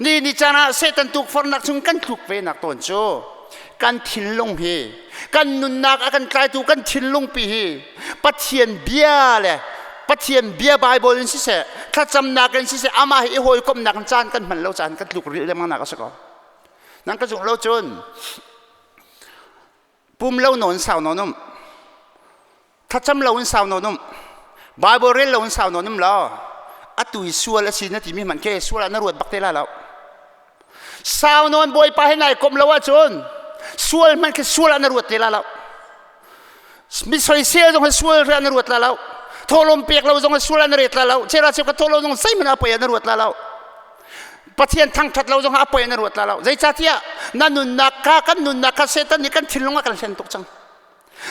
Speaker 1: Ni ni caan ah Satan tukforhnak chung kan tluk ve nak tawn cu kan thinlung hi kan nunnak a kan tlaitu kan thinlung pi hi Pathian bia le Pathian bia Bible in siseh thlacamnak in siseh amah hi i hawikomhnak in caan kan hman lo caan kan tluk rih lengmang nak a si ko. Nang ka zumh lo cun pum lo nawn sau nawn um thlacam lo in sau nawn um Bible rel lo in sau nawn um law atu i sual a si na timi hmanh khi sual ah na ruat bak te la lo sau nawn bawipa he nai kom lo ahcun sual hmanh khi sual ah na ruat te la lo mi soisel zong hi sual ah na ruat la lo thawhlawm pek lo zong hi sual ah na ret la lo chera cheu ka thawhlawm zong zeihmanh a poi ah na ruat la lo Pathian thangthat lo zong ah a poi na ruat la lo zeicahtiah na nunnak kha kan nunnak kha Satan nih kan thinlung a kan hlen tuk cang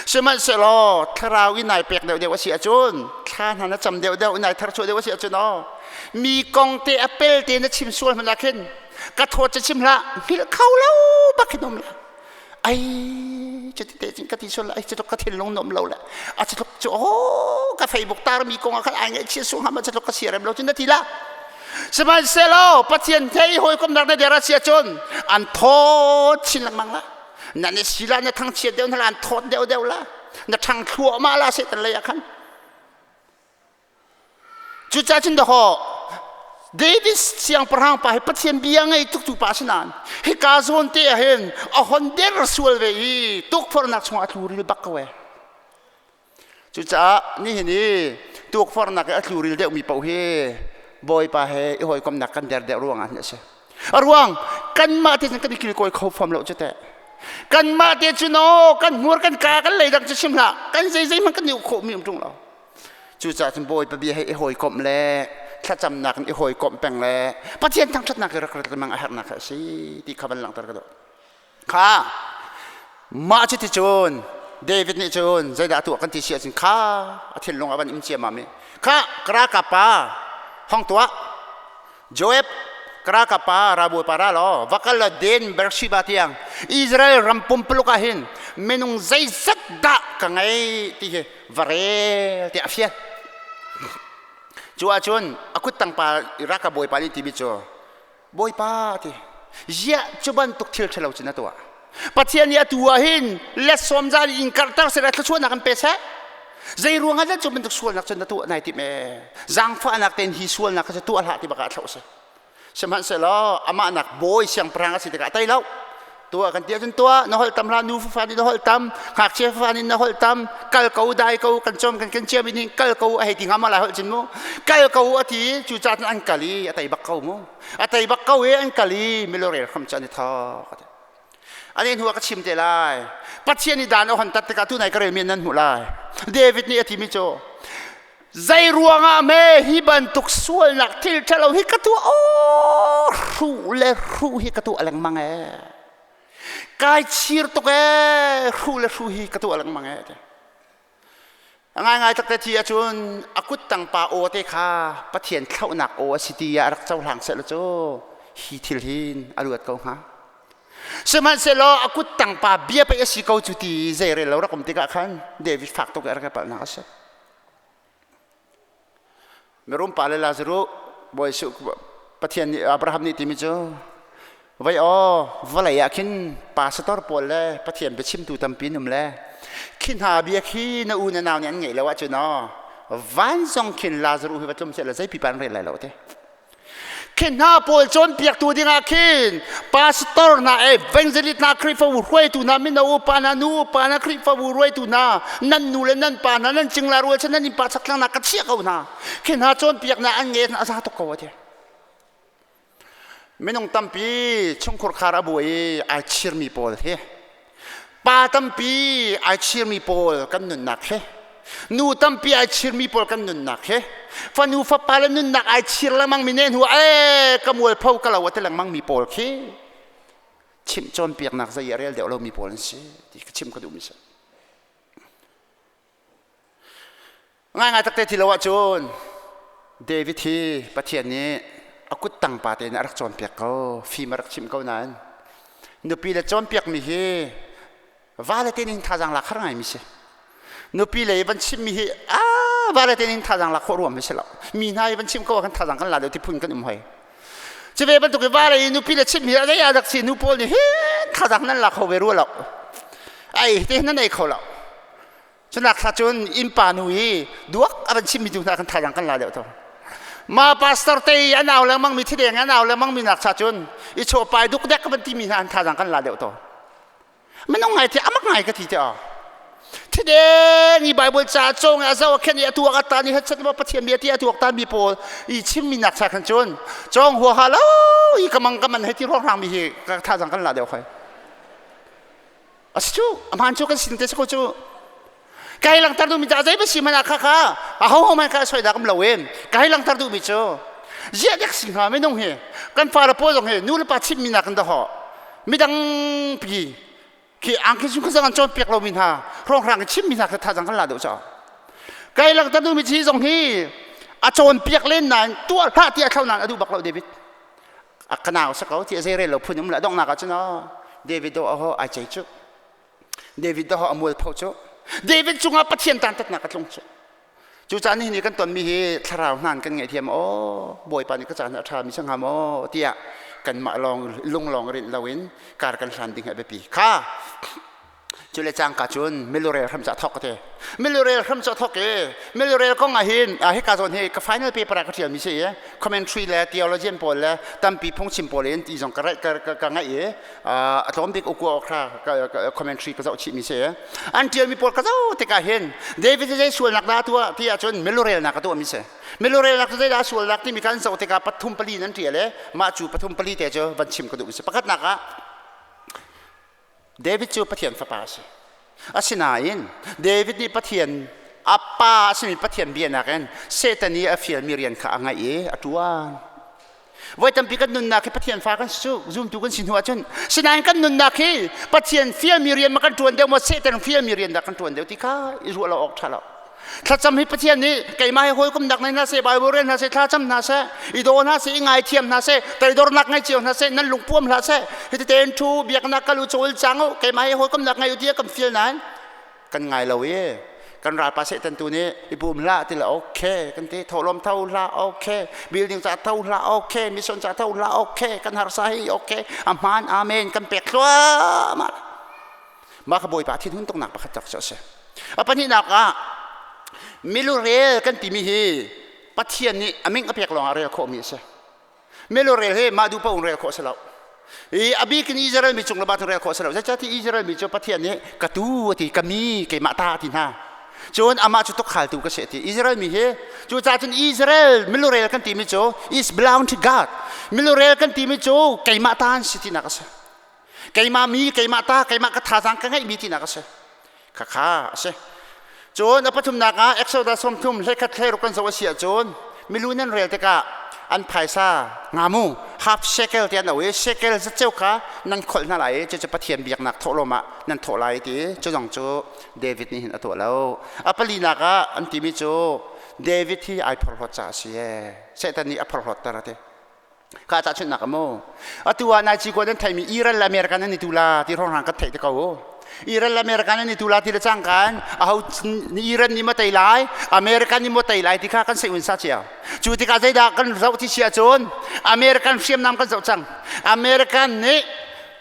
Speaker 1: sihmanhsehlaw thlarau i nai pek deuhdeuh a si ahcun thla hna na cam deuhdeuh nai tharchuah deuh a si ahcun aw mi kong te a pel te na chim sual hmanh ah khin ka thawt cu chim hlah hngilh kho lo bak hin um la ai cuti te cun ka ti sual ai cutluk ka thinlung nuam lo le a cutluk cu oh ka Facebook tar mi kong ah khan ai ngaihchia su hnga ma cutluk ka siarem lo cun na ti la sihmanhsehlaw Pathian thei hawikomnak na der a si ahcun an thawt chin lengmang la na ne sila na thangchiat deuh hna la an thawt deuh deuh la na ṭhang thluahmah la Satan lei ah khan Cucaah cun dawkaw David siangpahrang pa hi Pathian bia ngei tuk tu pa si nain hika zawn te ah hin a hon der sual ve i tukforhnak chungah a tluril bak ko ee. Cucaah nihin i tukforhnak i a tluril deuhmi paoh hi Bawipa he i hawikomhnak kan der deuh ruangah hin a si. A ruang kanmah te cun kan i kilkawi kho fam lo cu teh. Kanmah te cu no kan hmur kan ka kan leidang cu chim hlah kan zeizei hmanh kan i uk khawhmi um ṭung lo. Cucaah cun Bawipa bia he i hawikomh le thlacamnak in i hawikomh peng le Pathian thangṭhatnak i rak rat lengmang a herhnak a si ti kha van langhter ka duh. Kha mah cuti cun David nih cun zeidah a tuah kan ti si ahcun kha a thinlung a van im ciammam i kha ka ralkap pa hong tuah Joab ka ralkap pa ralbawipa ra law va kal law Den Beersheba tiang Israel ram pumpuluk ah hin minung zeizat dah ka ngei ti hi va rel tiah a fial. Cu ahcun a kuttang pa ralkap bawipa nih timi cu Bawipa ti ziah cu bantuk thil ṭhalo cu na tuah Pathian nih atu ah hin let sawm zan in karhter seh thluachuahnak in pe seh zei ruangah dah cu bantuk sualnak cu na tuah nai tim ee zaangfahnak tein hi sualnak kha cu tuah hlah ti bak ah a thloh si sihmanhsehlaw amah nak bawi siangpahrang a si tikah a tei lo tuah kan ti ahcun tuah na holh tam hlah nu fafa nih na holh tam ngakchia fafa nih na holh tam kal ko dai ko kan cawm kan kan ciam in kal ko a hei ti hnga ma lai holh cin mu kal ko a ti cu ca cun an kal i a tei bak ko mu a tei bak ko i an kal i milorel hram cu an i thawk ani hnu ah ka chim te lai Pathian i dan a hon tat tikah tu nai ka rel mi nan hmuh lai David nih a timi cu zei ruangah me hi bantuk sualnak thil ṭhalo hi ka tuah aw hruh le hruh hi ka tuah lengmang ee kai chir tuk ee hruh le hruh hi ka tuah lengmang ee ti a ngaingai tak te thi ahcun a kuttang pa aw te kha Pathian thlauhnak aw a si ti ah rak cohlang seh law cu hi thil hin a luat ko hnga sihmanhsehlaw a kuttang pa bia pei a si ko cu ti zei rel lo rak um tikah khan David fak tuk i a rak i palhnak a si Mirum pa le Lazaruh Bawi Pathian nih Abraham nih timi cu vai aw vawlei ah khin pastor pawl le Pathian biachimtu tampi an um le khi hna bia khi na u na nau nih an ngeih lo ahcun aw van zong khin Lazaruh hi va tlum seh la zei pipa an rel lai lo te Khi hna pawl cawnpiaktu dingah khin pastor hna evangelist hna Khrihfabu hruaitu hna mino upa hna nu upa hna Khrihfabu hruaitu hna nan nu le nan pa hna nan cingla rualchan nan innpa chakthlang hna ka chiah ko hna khi hna cawnpiaknak an nge a za tuk ko a ti. Minung tampi chungkhur khar a buai i ai chirmi pawl hi pa tampi ai chirmi pawl kan nunnak hi nu tampi ai chirmi pawl kan nunnak hi fanu fapa le nunnak ai chir lengmang mi ne hnu e ka mualpho ka lo a ti lengmang mi pawl khi chimh cawnpiaknak zei a rel deuh lomi pawl an si ti ka chim ka duhmi si. Ngaingai takte ti lo ahcun David hi Pathian nih a kuttang pa tein a rak cawnpiak ko, fim a rak chimh ko nain nupi le cawnpiakmi hi vale te nih thazaang lak har ngaimi si. Nupi le van chimmi hi a vale te nih thazaang lak khawh ruam hi si lo. Mi hna i van chim ko ah khan thazaang kan la deuh ti phun kan um hoi. Cuve bantuk i vale i nupi le chimmi a zei ah dak si nu pawl nih hin thazaang nan la kho ve rua lo. Ai te nan ei kho lo. Cunak thla cun innpa nu i duak a van chimmi tu hna kan thazaang kan la deuh to. Ma pastor te i an au lengmang mi thideng an au lengmang mi nak cha cun i chawpai duk dek van timi hna an thazaang kan la deuh to. Minung ngai thi amak ngai ka ti te a. Thideng i Bible ca cong a zo a khen i a tuak a tan i hetchet ma Pathian bia ti a tuak tan mi pawl i chimmi nak cha khan cun cong hua ha lo i kamang kaman he ti ruang rang mi hi ka thazaang kan la deuh khoi. A si cu a hmaan cu kan sin te si ko cu kai langhter duhmi cu zei si hmanh ah kha kha a ho ho hmanh kha soi dak um lo in kai langhter duhmi cu ziah dek si hnga minung hi kan fale pawl zong hi nu le pa chimmi nak in dahawh midang pi khi angki chung kha an cawnpiak lomi hna hrawnghrang in chimmi hna kha thazang kan la deuh caah kai langhter duhmi chi zong hi a cawnpiak len nain tuah hlah ti a thlo nain a duh bak lo David a ka nau sa ko ti a zei rel lo phun um le donghnak ah cun David do aho ai cei cu David do a mual pho cu David cungah Pathian tantatnak a tlung cu cu caan ni kan tonmi hi thlarau hnan kan ngaih thiam aw Bawipa nih ka caan a ṭha mi sang hnga maw tiah kanmah lawng lung lawng rinh loin kar kan hlan ding a biapi kha Cu le cangka cun milurel hram cu a thawk te. Milurel hram cu a thawk i milurel kong ah hin hika zawn hi ka final paper ah ka ṭialmi si i commentary le theologian pawl le tampi phungchim pawl in ti zong ka ka ka ngaih i a tlawm bik ukua okra commentary ka zoh chihmi si. An ṭialmi pawl ka zoh tikah hin David zei sualnak dah a tuah ti ahcun milurelnak a tuahmi si. Milurelnak cu zeidah sualnak timi kha an zoh tikah pathum pali in an ṭial i mah cu pathum pali te cu van chim ka duhmi si. Pakhatnak ah David cu Pathian fapa a si. Asinain David nih Pathian a pa a simi Pathian bia nakin Satan i a fialmi rian kha a ngaih i a ṭuan. Voi tampi kan nunnak hi Pathian fa kan si cu zumtu kan si hnu ahcun sinain kan nunnak hi Pathian fialmi rian ma kan ṭuan deuh maw Satan fialmi rian dah kan ṭuan deuh ti kha i ruah lo awk ṭha lo. Thlacam hi Pathian nih keimah he hawikomnak nei hna seh, Bible rel hna seh, thlacam hna seh, i daw hna seh, i ngaithiam hna seh, toidornak ngei cio hna seh, nan lungpuam hlah seh, hiti tein ṭhu biaknak kal u cawl cang u, keimah he hawikomnak ngei u tiah kan fial nain kan ngai lo i kan ralpa Satan tu nih i pum hlah ti le okay kan ti thawhlawm tho hlah okay building ca tho hlah okay mission ca tho hlah okay kan harsa hi okay a hmaan amen kan pek thluahmah mah kha Bawipa thinhun tuknak pakhat tak cu a si. A pahnihnak ah milurel kan timi hi Pathian nih a min a pek lawngah rel khawhmi a si. Milurel hi mah duh paoh in rel khawh a si lo. I a bik in Israel mi cung le ba rel khawh a si lo. Zeicahtiah Israel mi cu Pathian nih ka tu a ti, ka mi, keimah ta a ti hna. Cun amah cu tukhaltu ka si a ti. Israel mi hi cucaah cun Israel milurel kan timi cu is belong to God. Milurel kan timi cu keimah ta an si tinak a si. Keimah mi, keimah ta, keimah ka thazaang ka ngeihmi tinak a si. Khakha a si. Cun a pathumnak ah Exodus 30 hlekhat thleiruk kan zoh a si ahcun milu nan rel tikah an phaisa ngamu half shekel ti an au i shekel zatceu kha nan kholh hna lai i cucu Pathian biaknak thawhlawm ah nan thawh lai ti cu zong cu David nih hin a tuah lo. A palinak ah an timi cu David hi ai phorhlawt caah a si ee. Satan nih a phorhlawtter a ti. Ka tahchunhnak a mu. Atu ah nai cikua nan theimi Iran le America nan i tu la ti hrawnghrang kan theih te ko. Iran le America nan i tu la ti le cangkan aho Iran nih ma tei lai America nih maw tei lai ti kha kan sei un sa cia. Cu tikah zeidah kan zoh ti si ahcun American hriamnam kan zoh cang. American nih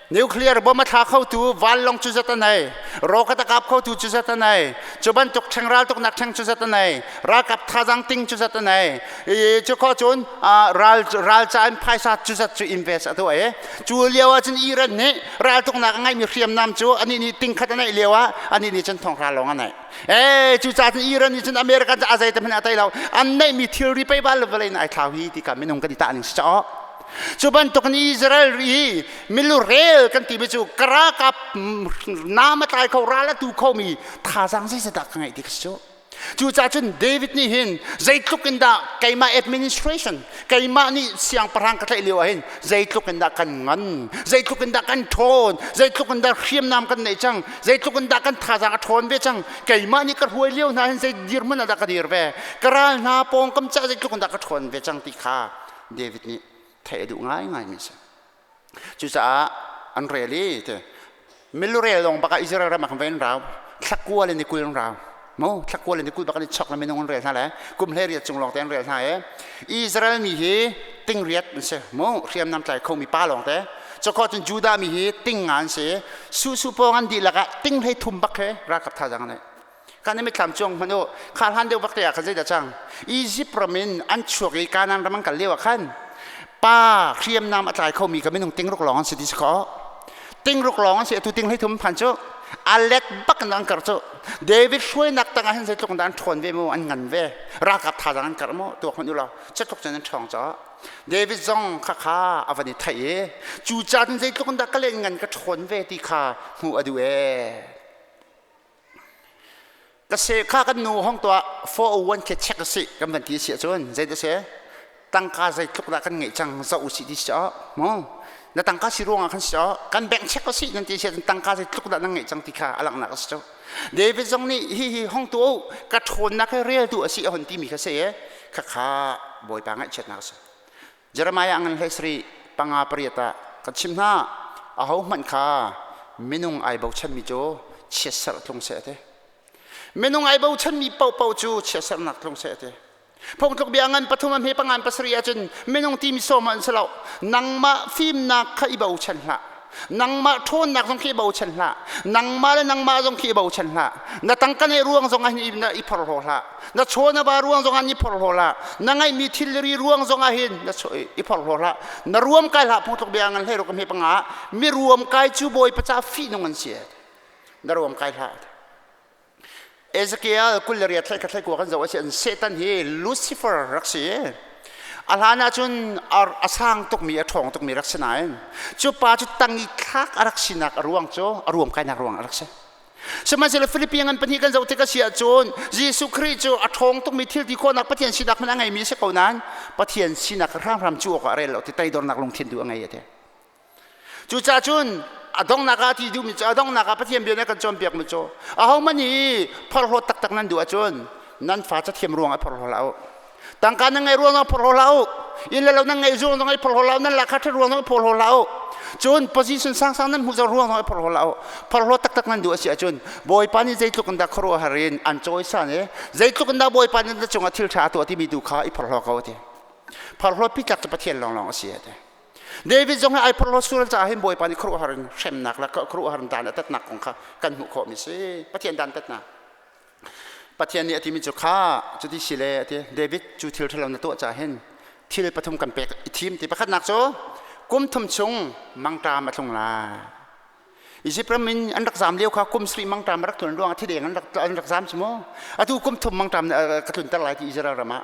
Speaker 1: Nuclear bomb a thla khotu vanlawng cu zat a nei, rocket a kap khotu cu zat a nei, cu bantuk ṭheng raltuknak ṭheng cu zat a nei, ralkap thazang ting cu zat a nei. Cu kho cun ral ral ca in phaisa cu zat cu invest a tuah i cu lio ah cun Iran nih raltuknak a ngeihmi hriamnam cu anih nih ting khat a neih lio ah anih nih cun thonghra lawng a neih. Ee cucaah cun Iran nih cun American cu a zei te hmanh a tei lo. An neihmi thilri pei bal vawlei in ai thlau hi ti ka minung kan i tah ning si caw. Cu bantukin Israel i milurel kan timi cu ka ralkap nam a tlai kho, ral a tu khomi thazaang zeizat dah ka ngeih ti kha si cu. Cucaah cun David nih hin zeitluk in dah keimah administration, keimah nih siangpahrang ka tlaih lio ah hin zeitluk in dah kan ngan, zeitluk in dah kan ṭhawn, zeitluk in dah hriamnam kan neih cang, zeitluk in dah kan thazaang a ṭhawn ve cang, keimah nih ka hruai lio hna hin zei dirhmun ah dah ka dir ve, ka ral hna pawngkam caah zeitluk in dah ka ṭhawn ve cang ti kha David nih theih a duh ngaingaimi a si. Cucaah an rel i ti milurel lawng bak ah Israel ram ah khan va in rau, thlakua le ni 20 an rau. Mo thlakua le ni 20 bak an i chok le minung an rel hna le kum 18 cung lawng te an rel hna i Israel mi hi ting riat an si. Mo hriamnam tlai khomi pa lawng te. Cukho cun Judah mi hi ting nga an si. Su su pawng an dihlak ah ting 33 bak he ralkap thazaang an nei. Kan i mitthlam cuang hmanh u. Kha hlan deuh bak te ah khan zeidah cang? Egypt ram in an chuak i Kanaan ram an kal lio ah khan pa hriamnam a tlai khomi ka minung ting ruk lawng an si ti si khawh. Ting ruk lawng an si, atu ting 33 phan cu a let bak in an kar cu. David hruainak tangah hin zeitluk in dah an ṭhawn ve mu, an ngan ve. Ralkap thazaang an karh mu, tuak hmanh u law cutluk cun an ṭhawng caah. David zong khakha a van i theih i cucaah cun zeitluk in dah ka len ngan ka ṭhawn ve ti kha hmuh a duh ee. Ka se kha kan nu hong tuah 401 ke check a si kan van ti si ahcun zei dah si tangka zeitluk dah kan ngeih cang zoh usih ti si mu na tangka si ruangah khan si kan bank check a si nan ti si ahcun tangka zeitluk dah nan ngeih cang ti kha a langhnak a si cu. David zong nih hi hi hong tu ka ṭhawnnak he rel tu a si a hon timi kha si e khakha Bawipa ngaihchiatnak a si. Jeremiah ngan hlei sarih panga pariat ah kan chim hna, ahohmanh kha minung ai bochanmi cu chiatserh tlung seh a ti. Minung ai bochanmi paohpaoh cu chiatserhnak tlung seh a ti. Phungtluk bia ngan pathum a hme pangan pasarih ahcun minung timi sawm an si lo. Nangmah fimnak kha i bochan hlah. Nangmah ṭhawnnak zong khi i bochan hlah. Nangmah le nangmah zong khi i bochan hlah. Na tangka neih ruang zong ah hin i phorhlaw hlah. Na chaw na va ruang zong ah i phorhlaw hlah. Na ngeihmi thilri ruang zong ah hin na i phorhlaw hlah. Na ruam kai hlah. Phungtluk bia ngan hlei ruk hme panga mi ruam kai cu Bawipa ca fihnung an si. Na ruam kai hlah. Ezekiel 28 thlai khat thlai kua kan zoh a si. Satan hi Lucifer rak si. A hlan ahcun a sang tukmi, a ṭhawng tukmi rak si nain cu pa cu tang i thlak a rak sinak a ruang cu a ruam kainak ruang a rak si. Sihmanhsehlaw Filipi ngan pahnih kan zoh tik a si ahcun Jesuh Khrih cu a ṭhawng tukmi thil ti khawhnak Pathian sinak hmanh a ngeimi a si ko nain Pathian sinak hramhram cu awkah a rel lo ti toidornak lungthin tu a ngei a ti. Cucaah cun a donghnak ah ti duhmi cu, a donghnak ah Pathian bia nih a kan cawnpiakmi cu, ahohmanh hi phorhlawt taktak nan duh ahcun nan fa cathiam ruang ah phorhlaw hlah u. Tangka nan ngeih ruang ah phorhlaw hlah u. Inn le lo nan ngeih ruang zong ah phorhlaw hlah u. Nan lahkhah ṭhat ruang zong ah phorhlaw hlah u. Cun position sangsang nan hmuh zong ruang zong ah phorhlaw hlah u. Phorhlaw taktak nan duh a si ahcun Bawipa nih zeitluk in dah khuaruahhar in an cawisan i zeitluk in dah Bawipa nih na cungah thil ṭha a tuah timi tu kha i phorhlaw ko a ti. Phorhlawt pitlak cu Pathian lawnglawng a si a ti. David zong hi ai phorhlaw sual caah hin Bawipa nih khuaruahhar in hremnak le khuaruahhar in dan a tatnak kong kha kan hmuh khawhmi si. Pathian dan tatnak. Pathian nih a timi cu kha cuti si le a ti. David, cu thil ṭhalo na tuah caah hin thil pathum kan pek i thim ti. Pakhatnak cu kum thum chung mangṭam a tlung lai. Egypt ram in an rak zaam lio kha kum sarih mangṭam a rak tlun ruangah thideng an rak zaam cu mu. Atu kum thum mangṭam ka tlunter lai ti Israel ram ah.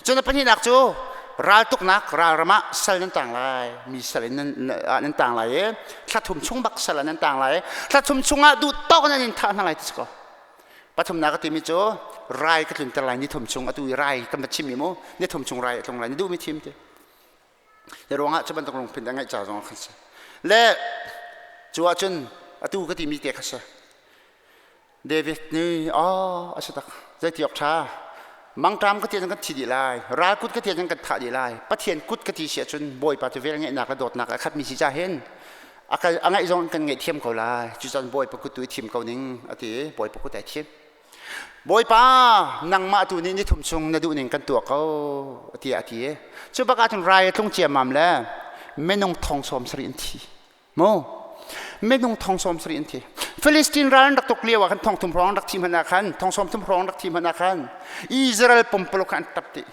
Speaker 1: Cun a pahnihnak cu raltuknak ral ram ah sal nan tang lai, mi sal in nan tang lai i thla thum chung bak sal ah nan tang lai. Thla thum chungah duh tawk nan in thah hna lai ti si ko. Pathumnak a timi cu rai ka tlunter lai ni thum chung, atu i rai kan va chimmi mu, ni thum chung rai a tlung lai, ni duhmi thim ti. Hi ruangah cu bantuk lungphin a ngeih ca zong khan si. Le cu ahcun atu ka timi te kha si. David nih a si tak, zeiti awk ṭha, mangṭam ka ti ahcun kan thi dih lai, ral kut ka ti ahcun kan thah dih lai, Pathian kut ka ti si ahcun Bawipa cu velngeihnak le dawtnak a khatmi si ca hin a ngaih zong kan ngaihthiam ko lai, cucun Bawipa kut tu i thim ko ning a ti i Bawipa kut ai thim. Bawipa, nangmah tu nih ni thum chung na duhning kan tuah ko tiah a ti i cu bak ahcun rai a tlung ciammam le minung thong 70 an thi. Mu minung thong 70 an thi. Philistine ral an rak tuk lio ah khan thong thum hrawng an rak thi hmanh ah khan, thong 30 hrawng an rak thi hmanh ah khan Israel pumpaluk kha an tap dih.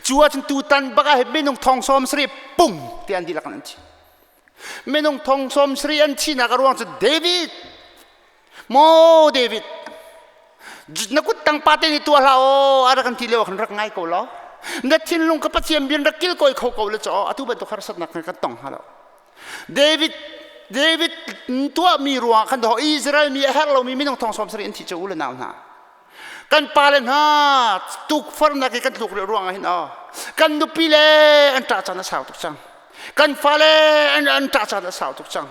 Speaker 1: Cu ahcun tutan bak ah minung thong 70 pung ti an dihlak an thi. Minung thong 70 an thihnak a ruang cu David, Maw David, na kut tang pa te nih tuah hlah aw, a rak kan ti lio khan rak ngai ko law. Na thinlung ka Pathian bian rak kilkawi kho ko le caw atu bantuk harsatnak kan tong hnga lo. David David tuahmi ruangah khan daw Israel mi a herh lomi minung thong 70 an thi cu u le nau hna. Kan pale hna tukforhnak i kan tluk ruangah hin aw kan nupi le an ṭah caan a sau tuk cang. Kan fale an ṭah caan a sau tuk cang.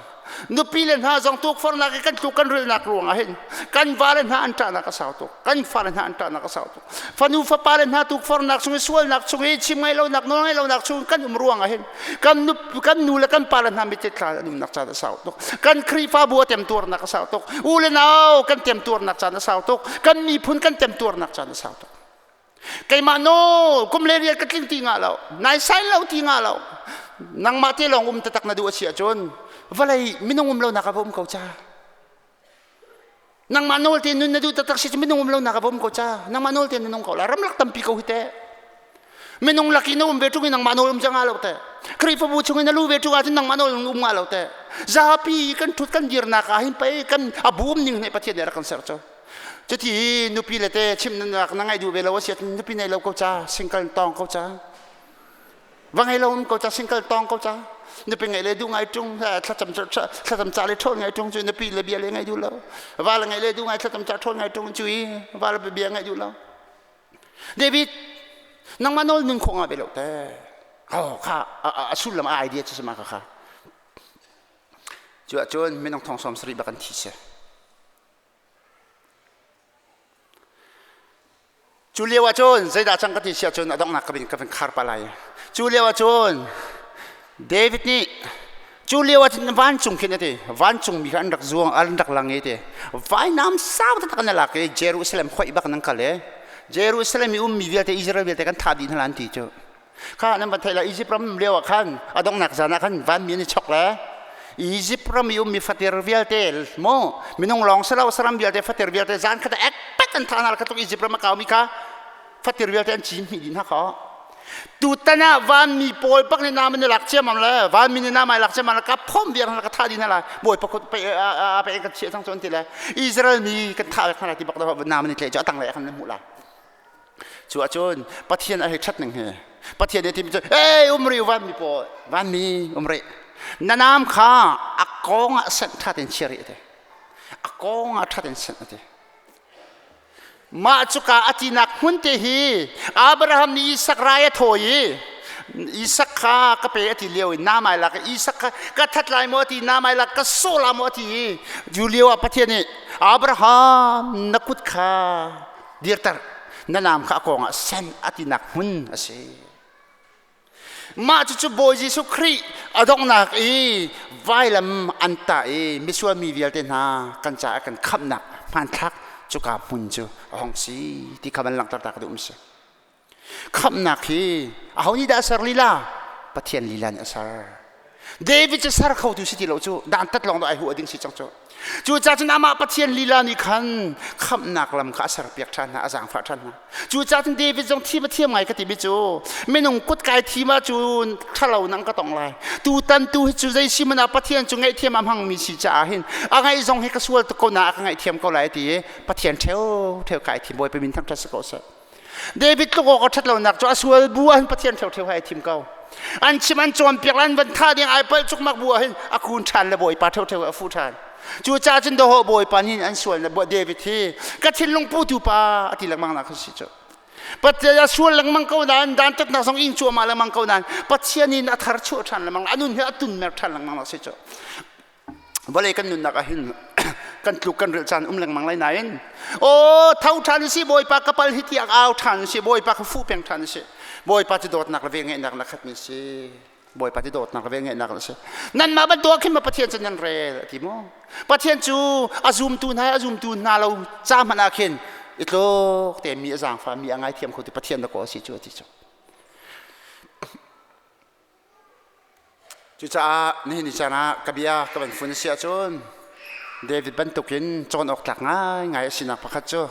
Speaker 1: Nupi le hna zong tukforhnak i kan tluk kan rilnak ruangah hin kan vale hna an ṭahnak a sau tuk. Kan fale hna an ṭahnak a sau tuk. Fanu fapa le hna tukforhnak chung i sualnak chung i chim ngai lonak nawl ngai lonak chung kan um ruangah hin kan nu kan nu le kan pa le hna mit tla an umnak caan a sau tuk. Kan Khrihfabu a temtuarnak a sau tuk. U le nau kan temtuarnak caan a sau tuk. Kan miphun kan temtuarnak caan a sau tuk. Keimah no kum le rial ka tling ti nga lo. Nai sai lo ti nga lo. Nangmah te lawng um tatak na duh a si ahcun vawlei minung um lonak ah va um ko ca. Nangmah nawl te nun na duh taktak si cu minung um lonak ah va um ko ca. Nangmah nawl te na nung ko la. Ramlak tampi ko hi teh. Minung lak i na um ve ṭung i nangmah nawl um cang lo teh. Khrihfabu chung i na lu ve ṭung ahcun nangmah nawl um nga lo teh. Zapi kan ṭhut kan dirnak ah hin pei kan a bum ning nih Pathian nih a rak kan ser cu. Cuti nupi le te chim nak na ngaih duh ve lo a si ahcun nupi nei lo ko ca, single tawng ko ca. Va ngei lo um ko ca, single tawng ko ca. Nupi ngeih le duh ngai ṭung, thlacam thlacam ca le ṭhawl ngai ṭung cu nupi le bia le ngaih duh lo. Va le ngeih le duh ngai thlacam ca ṭhawl ngai ṭung cu i va le bia ngaih duh lo. David, nangmah nawl nun khawh nga ve lo te. Oh, kha a sullam a idea cu sama ka kha. Cu ahcun minung thong 70 bak an thi si. Cu lio ahcun zeidah cang ka ti si ahcun a donghnak ka bin khar pa lai. Cu lio ahcun David nih cu lio ahcun vancung khin a ti vancung mi kha an rak zuang an rak lang i ti vainam sau taktak an lak i Jerusalem khoih bak nan kal i Jerusalem i ummi vialte Israel vialte kan thah dih hna lan ti cu kha nan van theih la Egypt ram lio ah khan a donghnak zan ah khan vanmi an i chok le Egypt ram i ummi fatir vialte mu minung lawng si lo saram vialte fatir vialte zan khat ek pet an thah hna kha tluk Egypt ram a kaumi kha fatir vialte an cin hmi dih hna kha tutan ah vanmi pawl bak nih nam an i lak ciammam le vanmi nih nam ai lak ciammam le ka phom viar hna ka thah dih hna lai bawi pakhat pe a pe kan chiah cang cu an ti le Israel mi kan thah hna lai ti bak nam an i tleh cu a tang lei ah khan nan hmuh lai Cu ahcun Pathian a hei ṭhat ning hi. Pathian nih timi cu, "Hey, um rih vanmi pawl, vanmi um rih. Na naam kha a kawng ah senh ṭha tein chia rih," a ti. A kawng ah ṭha tein senh a ti. Mah cuka a tinak hmun te hi Abraham nih Isak rai a thawi i Isak kha ka pe a ti lio i naam ai lak i Isak kha ka that lai maw a ti naam ai lak ka sawh la maw a ti i cu lio ah Pathian nih Abraham na kut kha dirter na naam kha a kawng ah sen a tinak hmun a si. Mah cucu Bawi Jesuh Khrih a donghnak i vailam an tah i misual mi vialte hna kan caah kan khamhnak hmanthlak cuka hmun cu a hong si ti kha van langhter ta ka duh mi si. Khamhnak hi aho nih dah a ser lila? Pathian lila nih a ser. David cu ser khotu si ti lo cu dantat lawng dah ai huah ding si cang cu. Cucaah cun amah Pathian lila nih khan khamhnak lam kha a serpiak ṭhan hna, a zaangfah ṭhan hna. Cucaah cun David zong thim a thiam ngai ka timi cu minung kut kai thim ahcun ṭhalo nang ka tong lai. Tutan tu hi cu zei si man ah Pathian cu ngaihthiam a hmangmi si caah hin a ngaih zong hi ka sual tuk ko na a ka ngaihthiam ko lai ti i Pathian ṭheu ṭheu kai thim Bawipa min thangṭhat si ko seh. David tluk awk a ṭhat lonak cu a sual bu ah hin Pathian ṭheuṭheu hai thim ko. An chim an cawnpiak an van thah ding ai palh cukmak bu ah hin a kun ṭhan le Bawipa ṭheuṭheu a fu ṭhan. Cucaah cun dawhawh Bawipa nih an sual na David hi ka thinlung putu pa a ti lengmang nak si cu. Pathian a sual lengmang ko nain dantatnak zong ing cuahmah lengmang ko nain Pathian in a thar chuah ṭhan lengmang a nun hi a tunmer ṭhan lengmang nak si cu. Vawlei kan nunnak ah hin kan tluk kan rilh caan um lengmang lai nain aw tho ṭhan si Bawipa ka pal hi tiang au ṭhan si Bawipa ka fuh peng ṭhan si Bawipa cu dawtnak le velngeihnak na khatmi si Bawipa cu dawtnak le velngeihnak na si nanmah bantuk khin ma Pathian cu nan rel a ti maw Pathian cu a zumtu hna a zumtu hna lo ca hmanh ah khin i tluk te mi a zaangfah mi a ngaithiam kho tu Pathian da ko a si cu a ti cu. Cucaah nihin ni caan ah ka bia ka van fun a si ahcun David bantukin cawn awk tlak ngaingai a sinak pakhat cu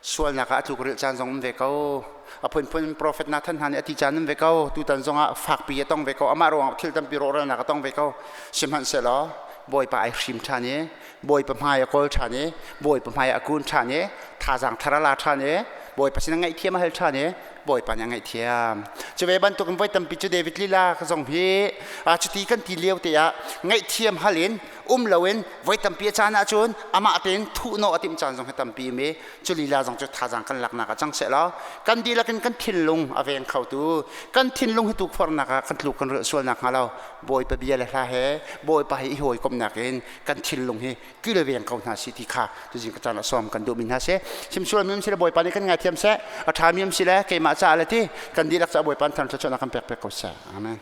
Speaker 1: sualnak ah a tlukrilh caan zong um ve ko. A phunphun profet Nathan hna nih a ti caan um ve ko. Tutan zongah fakpi a tong ve ko. Amah ruangah thil tampi rawhralnak a tong ve ko. Sihmanhsehlaw Bawipa ai hrim ṭhan i Bawipa hmai a kawl ṭhan i Bawipa hmai a kun ṭhan i thazaang thar a la ṭhan i Bawipa sin ngaihthiam a hal ṭhan i Bawipa nih a ngaihthiam. Cu ve bantukin voi tampi cu David lila zong hi cuti kan ti lio te ah ngaihthiam hal in um loin voi tampi a caan ahcun amah tein thuhnawh a timh caan zong hi tampi um i cu lila zong cu thazaang kan laknak ah cang seh law kan dihlak in kan thinlung a veng khotu kan thinlung hi tukforhnak ah kan tluk kan rilh sualnak hnga lo Bawipa bia le hla he Bawipa he i hawikomhnak in kan thinlung hi kilveng ko hna si ti kha tuzing ka caan ah sawm kan duhmi hna si. Chim sual mi um si le Bawipa nih kan ngaithiam seh, a ṭha mi um si le keimah caah le ti kan dihlak caah Bawipa thar thluachuahnak kan pek pek ko seh. Amen.